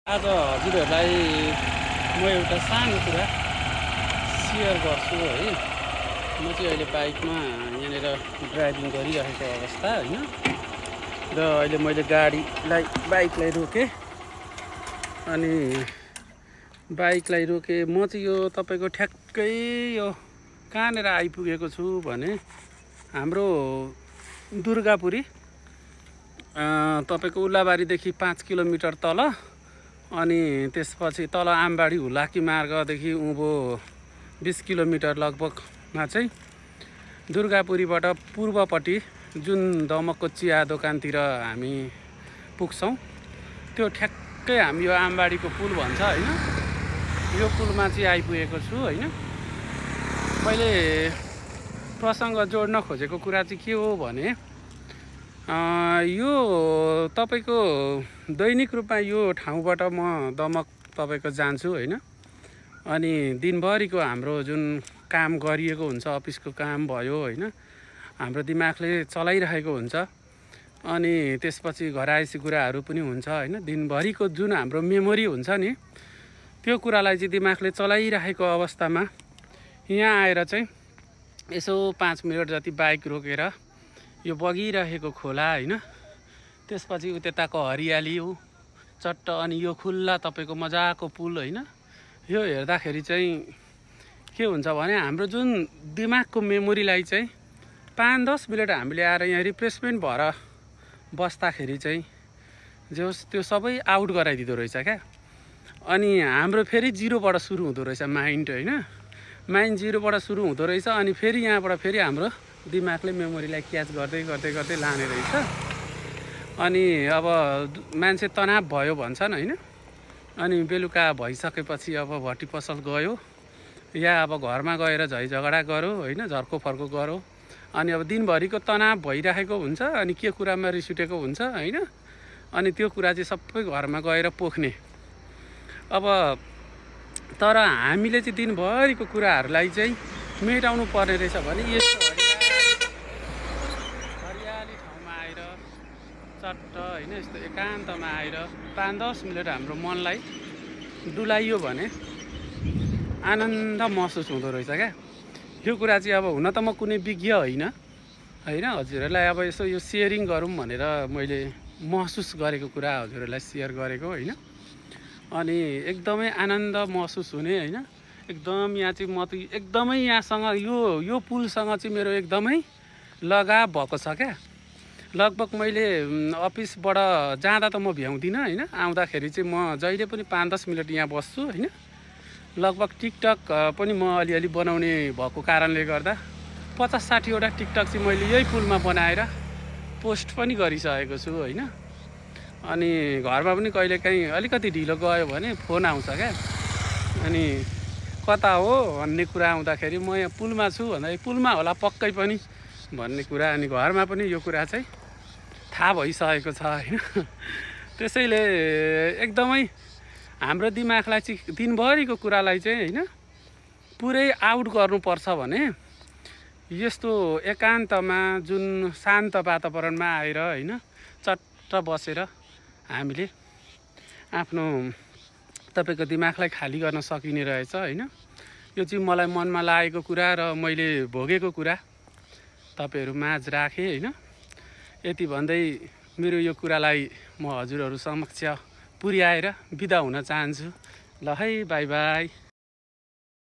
आज हजुरहरूलाई म एउटा सानो कुरा सेयर गर्छु है। म चाहिँ अहिले बाइकमा यहाँनिर ड्राइभिङ गरिरहेको अवस्था हैन। र अहिले मैले बाइकलाई रोकेँ अनि बाइकलाई रोकेँ। म चाहिँ यो तपाईको ठ्याक्कै यो कहाँनिर आइपुगेको छु भने हाम्रो दुर्गापुरी तपाईको उल्लाबारीदेखि 5 किलोमिटर तल अनि त्यसपछि तल आमबाडी हुलाकी मार्गदेखि उँभो 20 किलोमिटर लगभगमा चाहिँ दुर्गापुरीबाट पूर्वपट्टि जुन दमकको चिया दोकानतिर हामी पुग्छौँ त्यो ठ्याक्कै हामी यो आमबाडीको पुल भन्छ हैन, यो पुलमा चाहिँ आइपुगेको छु हैन। मैले प्रसङ्ग जोड्न खोजेको कुरा चाहिँ के हो भने यो तपाईको दैनिक रूपमा यो ठाउँबाट म दमक तपाईको जान्छु हैन। अनि दिनभरिको हाम्रो जुन काम गरिएको हुन्छ, अफिसको काम भयो हैन, हाम्रो दिमागले चलाइरहेको हुन्छ। अनि त्यसपछि घरायसी कुराहरू पनि हुन्छ हैन। दिनभरिको जुन हाम्रो मेमोरी हुन्छ नि, त्यो कुरालाई चाहिँ दिमागले चलाइरहेको अवस्थामा यहाँ आएर चाहिँ यसो 5 मिनट जति बाइक रोकेर यो बगिरहेको खोला हैन, त्यसपछि उतेताको हरियाली हो चट्ट, अनि यो खुल्ला तपाईको मजाको पुल हैन। यो हेर्दाखेरि चाहिँ के हुन्छ भने हाम्रो जुन दिमागको मेमोरीलाई चाहिँ 5-10 मिनट हामीले आएर यहाँ रिफ्रेसमेन्ट भएर बस्दाखेरि चाहिँ त्यो सबै आउट गराइदिँदो रहेछ क्या। अनि हाम्रो फेरि जिरोबाट सुरु हुँदो रहेछ माइन्ड हैन। माइन्ड जिरोबाट सुरु हुँदो रहेछ अनि फेरि यहाँबाट फेरि हाम्रो दिमागले मेमोरीलाई क्याच गर्दै गर्दै गर्दै लाने रहेछ। अनि अब मान्छे तनाव भयो भन्छन् हैन। अनि बेलुका भइसकेपछि अब भट्टी पसल गयो या अब घरमा गएर झै झगडा गरो हैन, झर्को फर्को गरो। अनि अब दिनभरिको तनाव भइरहेको हुन्छ अनि के कुरामा रिस उठेको हुन्छ हैन। अनि त्यो कुरा चाहिँ सबै घरमा गएर पोख्ने। अब तर हामीले चाहिँ दिनभरिको कुराहरूलाई चाहिँ मेटाउनु पर्ने रहेछ भने यस्तो हरियाली ठाउँमा आएर चट्ट हैन, यस्तो एकान्तमा आएर 5-10 मिनट हाम्रो मनलाई डुलाइयो भने आनन्द महसुस हुँदो रहेछ क्या। यो कुरा चाहिँ अब हुन त म कुनै विज्ञ होइन हैन, हजुरहरूलाई अब यसो यो सेयरिङ गरौँ भनेर मैले महसुस गरेको कुरा हजुरहरूलाई सेयर गरेको हैन। अनि एकदमै आनन्द महसुस हुने हैन। एकदम यहाँ चाहिँ म त एकदमै यहाँसँग यो पुलसँग चाहिँ मेरो एकदमै लगाव भएको छ क्या। लगभग मैले अफिसबाट जाँदा त म भ्याउँदिनँ हैन, आउँदाखेरि चाहिँ म जहिले पनि 5-10 मिनट यहाँ बस्छु हैन। लगभग टिकटक पनि म अलिअलि बनाउने भएको कारणले गर्दा 50-60 वटा टिकटक चाहिँ मैले यही पुलमा बनाएर पोस्ट पनि गरिसकेको छु हैन। अनि घरमा पनि कहिलेकाहीँ अलिकति ढिलो गयो भने फोन आउँछ क्या। अनि कता हो भन्ने कुरा आउँदाखेरि म यहाँ पुलमा छु भन्दा पुलमा होला पक्कै पनि भन्ने कुरा। अनि घरमा पनि यो कुरा चाहिँ थाहा भइसकेको छ हैन। त्यसैले एकदमै हाम्रो दिमागलाई चाहिँ दिनभरिको कुरालाई चाहिँ हैन पुरै आउट गर्नुपर्छ भने यस्तो एकान्तमा जुन शान्त वातावरणमा आएर हैन चट्ट बसेर हामीले आफ्नो तपाईको दिमागलाई खाली गर्न सकिने रहेछ हैन। यो चाहिँ मलाई मनमा लागेको कुरा र मैले भोगेको कुरा तपाईहरु माझ राखे हैन। यति भन्दै मेरो यो कुरालाई म हजुरहरु समक्ष पुर्याएर बिदा हुन चाहन्छु। ल है, बाइ बाइ।